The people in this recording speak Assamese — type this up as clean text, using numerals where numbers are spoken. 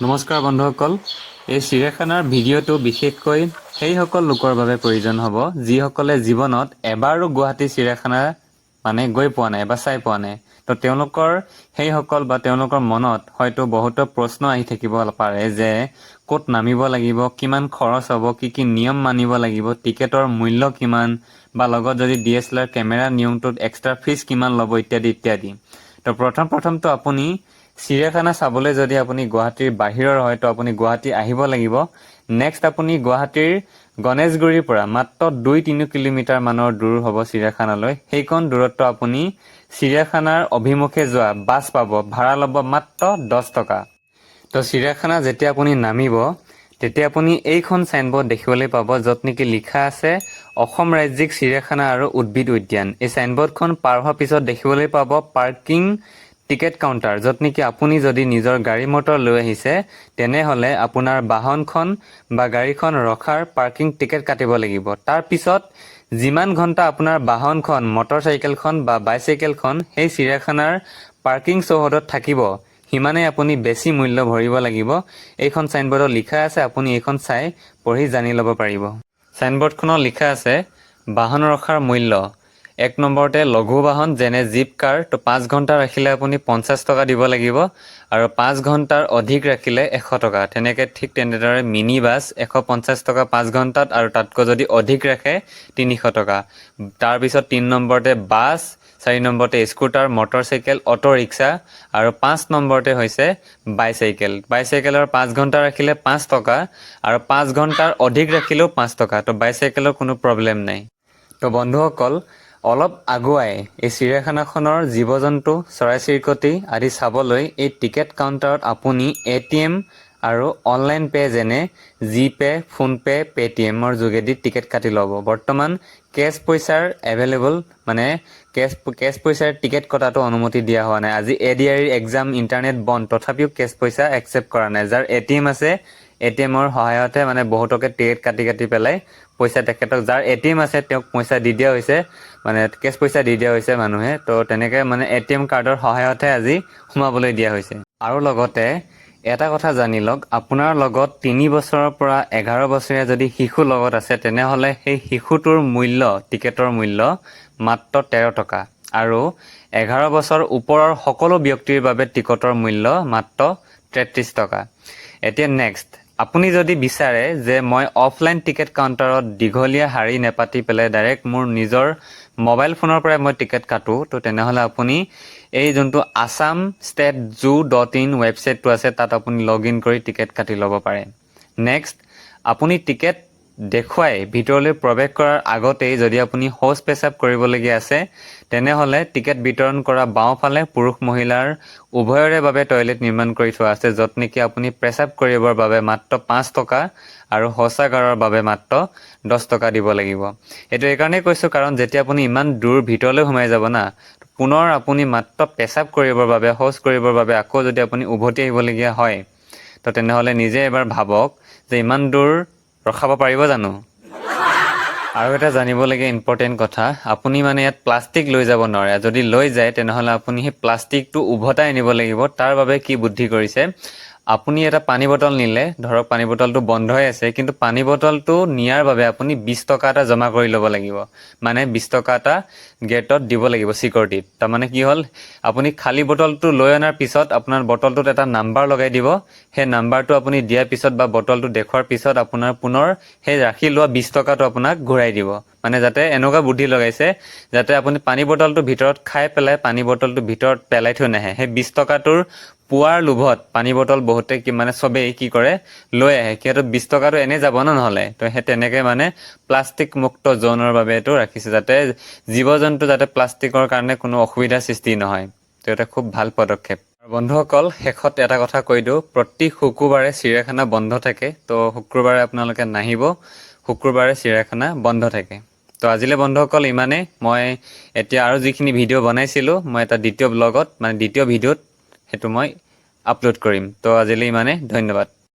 নমস্কাৰ বন্ধুসকল, এই চিৰিয়াখানাৰ ভিডিঅ'টো বিশেষকৈ সেইসকল লোকৰ বাবে প্ৰয়োজন হ'ব, যিসকলে জীৱনত এবাৰো গুৱাহাটী চিৰিয়াখানা মানে গৈ পোৱা নাই বা চাই পোৱা নাই। তো তেওঁলোকৰ সেইসকল বা তেওঁলোকৰ মনত হয়তো বহুতো প্ৰশ্ন আহি থাকিব পাৰে যে ক'ত নামিব লাগিব, কিমান খৰচ হ'ব, কি কি নিয়ম মানিব লাগিব, টিকেটৰ মূল্য কিমান বা লগত যদি ডিএছএলআৰ কেমেৰা নিয়মটোত এক্সট্ৰা ফিজ কিমান ল'ব, ইত্যাদি ইত্যাদি। তো প্ৰথম প্ৰথমটো আপুনি চিৰিয়াখানা চাবলৈ যদি আপুনি গুৱাহাটীৰ বাহিৰৰ হয়, তো আপুনি গুৱাহাটী আহিব লাগিব। নেক্সট আপুনি গুৱাহাটীৰ গণেশগুৰিৰ পৰা মাত্ৰ 2-3 কিলোমিটাৰ মানৰ দূৰ হ'ব চিৰিয়াখানালৈ। সেইকণ দূৰত্ব আপুনি চিৰিয়াখানাৰ অভিমুখে যোৱা বাছ পাব, ভাড়া ল'ব মাত্ৰ 10 টকা। তো চিৰিয়াখানা যেতিয়া আপুনি নামিব, তেতিয়া আপুনি এইখন চাইনবোৰ্ড দেখিবলৈ পাব, য'ত নেকি লিখা আছে অসম ৰাজ্যিক চিৰিয়াখানা আৰু উদ্ভিদ উদ্যান। এই চাইনবোৰ্ডখন পাৰ হোৱাৰ পিছত দেখিবলৈ পাব পাৰ্কিং টিকেট কাউণ্টাৰ, য'ত নেকি আপুনি যদি নিজৰ গাড়ী মটৰ লৈ আহিছে, তেনেহ'লে আপোনাৰ বাহনখন বা গাড়ীখন ৰখাৰ পাৰ্কিং টিকেট কাটিব লাগিব। তাৰপিছত যিমান ঘণ্টা আপোনাৰ বাহনখন, মটৰ চাইকেলখন বা বাইচাইকেলখন সেই চিৰিয়াখানাৰ পাৰ্কিং চৌহদত থাকিব, সিমানেই আপুনি বেছি মূল্য ভৰিব লাগিব। এইখন চাইনবোৰ্ডত লিখা আছে, আপুনি এইখন চাই পঢ়ি জানি ল'ব পাৰিব। চাইনবোৰ্ডখনত লিখা আছে বাহন ৰখাৰ মূল্য। 1 নম্বৰতে লঘু বাহন, যেনে জীপ, কাৰ, তো 5 ঘণ্টা ৰাখিলে আপুনি 50 টকা দিব লাগিব আৰু 5 ঘণ্টাৰ অধিক ৰাখিলে 100 টকা। তেনেকৈ ঠিক তেনেদৰে মিনি বাছ 150 টকা 5 ঘণ্টাত আৰু তাতকৈ যদি অধিক ৰাখে 300 টকা। তাৰপিছত 3 নম্বৰতে বাছ, 4 নম্বৰতে স্কুটাৰ, মটৰচাইকেল, অ'টো ৰিক্সা আৰু 5 নম্বৰতে হৈছে বাইচাইকেল। বাইচাইকেলৰ 5 ঘণ্টা ৰাখিলে 5 টকা আৰু 5 ঘণ্টাৰ অধিক ৰাখিলেও 5 টকা। তো বাইচাইকেলৰ কোনো প্ৰব্লেম নাই। তো বন্ধুসকল, অলপ আগুৱাই এই চিৰিয়াখানাখনৰ জীৱ জন্তু, চৰাই চিৰিকটি আদি চাবলৈ এই টিকেট কাউণ্টাৰত আপুনি এটিএম আৰু অনলাইন পে', যেনে জিপে', ফোনপে', পে'টিএমৰ যোগেদি টিকেট কাটি ল'ব। বৰ্তমান কেছ পইচাৰ এভেইলেবল, মানে কেছ পইচাৰ টিকেট কটাটো অনুমতি দিয়া হোৱা নাই। আজি এডিআৰইৰ এক্সাম, ইণ্টাৰনেট বন্ধ, তথাপিও কেছ পইচা একচেপ্ট কৰা নাই। যাৰ এটিএম আছে, এটিএমৰ সহায়তহে মানে বহুতকে টিকেট কাটি কাটি পেলাই পইচা তেখেতক, যাৰ এটিএম আছে তেওঁক পইচা দি দিয়া হৈছে, মানে কেছ পইচা দি দিয়া হৈছে মানুহে। তো তেনেকৈ মানে এটিএম কাৰ্ডৰ সহায়তহে আজি সোমাবলৈ দিয়া হৈছে। আৰু লগতে এটা কথা জানি লওক, আপোনাৰ লগত 3 বছৰৰ পৰা 11 বছৰীয়া যদি শিশু লগত আছে, তেনেহ'লে সেই শিশুটোৰ মূল্য, টিকেটৰ মূল্য মাত্ৰ 13 টকা আৰু 11 বছৰ ওপৰৰ সকলো ব্যক্তিৰ বাবে টিকটৰ মূল্য মাত্ৰ 33 টকা। এতিয়া নেক্সট আপুনি যদি বিচাৰে যে মই অফলাইন টিকেট কাউণ্টাৰত দীঘলীয়া শাৰী নেপাতি পেলাই ডাইৰেক্ট মোৰ নিজৰ মোবাইল ফোনৰ পৰাই মই টিকেট কাটোঁ, তো তেনেহ'লে আপুনি এই যোনটো assamstatezoo.in ৱেবছাইটটো আছে, তাত আপুনি লগ ইন কৰি টিকেট কাটি ল'ব পাৰে। নেক্সট আপুনি টিকেট দেখুৱাই ভিতৰলৈ প্ৰৱেশ কৰাৰ আগতেই যদি আপুনি শৌচ পেচাব কৰিবলগীয়া আছে, তেনেহ'লে টিকেট বিতৰণ কৰা বাওঁফালে পুৰুষ মহিলাৰ উভয়ৰে বাবে টয়লেট নিৰ্মাণ কৰি থোৱা আছে, য'ত নেকি আপুনি পেচাব কৰিবৰ বাবে মাত্ৰ 5 টকা আৰু শৌচাগাৰৰ বাবে মাত্ৰ 10 টকা দিব লাগিব। এইটো এইকাৰণেই কৈছোঁ, কাৰণ যেতিয়া আপুনি ইমান দূৰ ভিতৰলৈ সোমাই যাব না, পুনৰ আপুনি মাত্ৰ পেচাব কৰিবৰ বাবে, শৌচ কৰিবৰ বাবে আকৌ যদি আপুনি উভতি আহিবলগীয়া হয়, তো তেনেহ'লে নিজে এবাৰ ভাবক যে ইমান দূৰ ৰখাব পাৰিব জানো? আৰু এটা জানিবলগীয়া ইম্পৰ্টেণ্ট কথা, আপুনি মানে ইয়াত প্লাষ্টিক লৈ যাব নোৱাৰে। যদি লৈ যায়, তেনেহ'লে আপুনি সেই প্লাষ্টিকটো উভতাই আনিব লাগিব। তাৰ বাবে কি বুদ্ধি কৰিছে, আপুনি এটা পানী বটল নিলে, ধৰক পানী বটলটো বন্ধ হৈ আছে, কিন্তু পানী বটলটো নিয়াৰ বাবে আপুনি 20 টকা এটা জমা কৰি ল'ব লাগিব। মানে 20 টকা এটা গেটত দিব লাগিব চিকিউৰিটিত। তাৰমানে কি হ'ল, আপুনি খালী বটলটো লৈ অনাৰ পিছত আপোনাৰ বটলটোত এটা নাম্বাৰ লগাই দিব। সেই নাম্বাৰটো আপুনি দিয়াৰ পিছত বা বটলটো দেখুৱাৰ পিছত আপোনাৰ পুনৰ সেই ৰাখি লোৱা 20 টকাটো আপোনাক ঘূৰাই দিব। মানে যাতে এনেকুৱা বুদ্ধি লগাইছে যাতে আপুনি পানী বটলটো ভিতৰত খাই পেলাই পানী বটলটো ভিতৰত পেলাই থৈ নাহে। সেই 20 টকাটোৰ পোৱাৰ লোভত পানী বটল বহুতে কি মানে চবেই কি কৰে, লৈ আহে। সিহঁতৰ 20 টকাটো এনেই যাব ন নহ'লে। তো সেই তেনেকৈ মানে প্লাষ্টিক মুক্ত জ'নৰ বাবে এইটো ৰাখিছে, যাতে জীৱ জন্তু যাতে প্লাষ্টিকৰ কাৰণে কোনো অসুবিধাৰ সৃষ্টি নহয়। তো এটা খুব ভাল পদক্ষেপ। আৰু বন্ধুসকল, শেষত এটা কথা কৈ দিওঁ, প্ৰতি শুক্ৰবাৰে চিৰিয়াখানা বন্ধ থাকে। তো শুক্ৰবাৰে আপোনালোকে নাহিব, শুক্ৰবাৰে চিৰিয়াখানা বন্ধ থাকে। তো আজিলৈ বন্ধুসকল ইমানেই। মই এতিয়া আৰু যিখিনি ভিডিঅ' বনাইছিলোঁ, মই এটা দ্বিতীয় ব্লগত, মানে দ্বিতীয় ভিডিঅ'ত সেইটো মই আপলোড কৰিম। তো আজিলৈ ইমানেই, ধন্যবাদ।